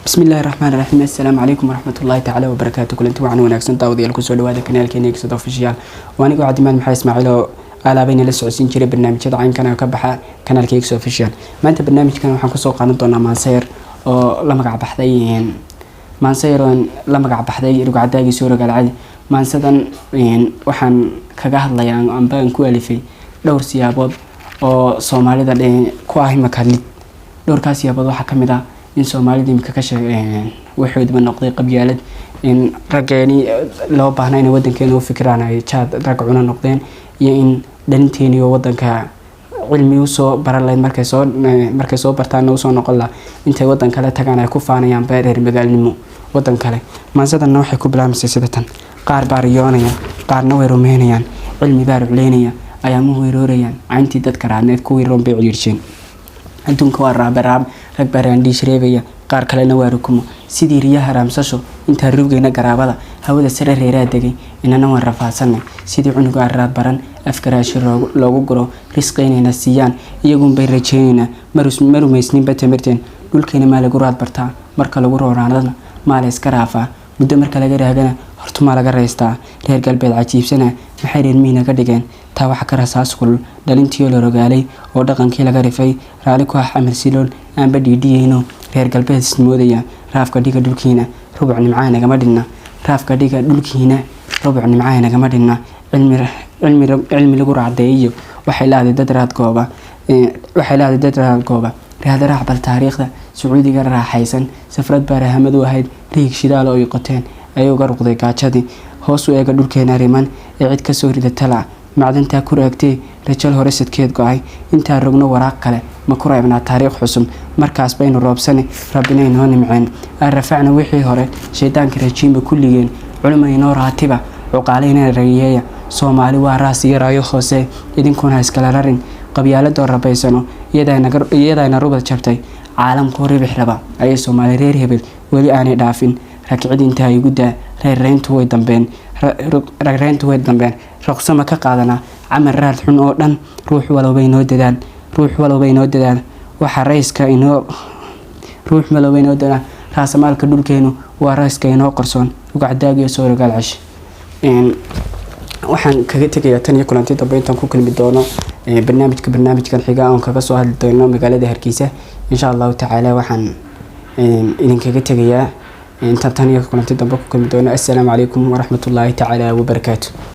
Bismillahi raxmaan raxiim. Assalaamu calaykum waraxmatullaahi tacaala wabarakaatu. Kulanti wacan wanaagsan, daawadayaal, kusoo dhawaada kanaalkeena Exod Official. Waa anigoo Cabdimaan Maxamed Ismaaciil oo alaabayna la socodsiin jiray barnaamijyada caynkan oo ka baxa kanaalka Exod Official. Maanta barnaamijkan waxaan kusoo qaadan doonaa maanseer oo la magac baxday, maanseer oo la magac baxday Rugcadaagii Soo Rogaalcadi. Maansadan waxaan kaga hadlayaa amba aan ku alifay dhowr siyaabood oo Soomaalida ku ah imaka lid. Dhowrkaas siyaabood waxaa kamid ah in Soomaalida imika ka sheeg waxoodaba noqday qabyaalad, in raggeeni loo baahna inay wadankeena u fikiraan ay jaad rag cuna noqdeen, iyo in dhalinteeni oo wadanka cilmi usoo baran lahayd markay soo bartaana usoo noqon laha intay wadan kale tagaan ay ku faanayaan reer magaalnimo wadan kale. Maansadanna waxay ku bilaabmaysa sida tan: qaar baa riyoonaya, qaarna way rumeynayaan, cilmi baa rucleynaya, ayaamuhu weroorayaan, cayntii dadka raadneed kuwii roon bay ciriirsheen. Adduunka waa raabaraab, rag baa raandhiish reebaya, qaar kalena waa rukumo sidii riyaha raamsasho. Intaa rugayna garaabada hawada sare reeraa degay, inana waan rafaadsanay sidii cunuga araad baran. Afgaraashi loogu guro risqaynayna siiyaan, iyagunbay rajeynaynaa. Ma rumaysninba tamirteen. Dhulkeena maa lagu raad bartaa? Marka lagu rooraanadana maa la iska raafaa? Muddo marka laga raagana hortumaa laga raystaa? Reer galbeed cajiibsana, maxay reer miina ka dhigeen? Taa waxa ka rasaas kulul dhalintiioo la rogaalay oo dhaqankii laga rifay. Raali ku ah camar silool aanba dhiidhiyeyno, reer galbeed ismoodaya. Raafka dhiga dhulkiina, rubuc nimcaha nagama dhinna. Raafka dhiga dhulkiina, rubuc nimcaha nagama dhinna. Cilmi lagu raacdeeyo waxay lahday dad raad gooba, waxay lahday dad raad gooba. Raada raac bal taariikhda Sacuudiga raaxaysan. Safrad baa rahamadu ahayd, riig shidaal oo ay qoteen ayay uga ruqday gaajadii. Hoos u eega dhulkeena riman ee cid kasoo rida talac macdantaa ku raagtee rajal hore sadkeed go-ay. Intaa rogno waraaq kale ma ku reebnaa taariikh xusub? Markaas baynu roobsane, Rabbina inoo nimceen. Aan rafacna wixii hore shaydaanka rajiimba kulligeen. Culima inoo raatiba, cuqaaleyna rayeeya. Soomaali waa raas iyo raayo hoose, idinkuna iskala rarin. Qabyaaladoo rabaysano iyadaana rubad jabtay. Caalamkuu ribix raba ayay Soomaali reer hebel weli aanay dhaafin. Rakcid intaa igu daa. Reerreyntu way dambeen, ragreyntu way dambeen. Ruqsama ka qaadanaa camal raad xun oo dhan? Ruux walowba inoo dadaal, ruux walowba inoo dadaal. Waxa rayska inoo, ruux walowba inoo dadaal. Raasamaalka dhulkeenu waa rayska inoo qarsoon. Rugcadaagiyo soo rogaal cesh. Waxaan kaga tegayaa tan iyo kulanti dambe, intaan ku kulmi doono barnaamijka barnaamijkan xiga oon kaga soo hadli doono magaalada Hargeysa, insha Allahu tacaala. Waxaan idinkaga tegayaa intaan tan iyo kulanti dambe ku kulmi doono. Assalaamu calaykum waraxmatullaahi tacaala wabarakaatu.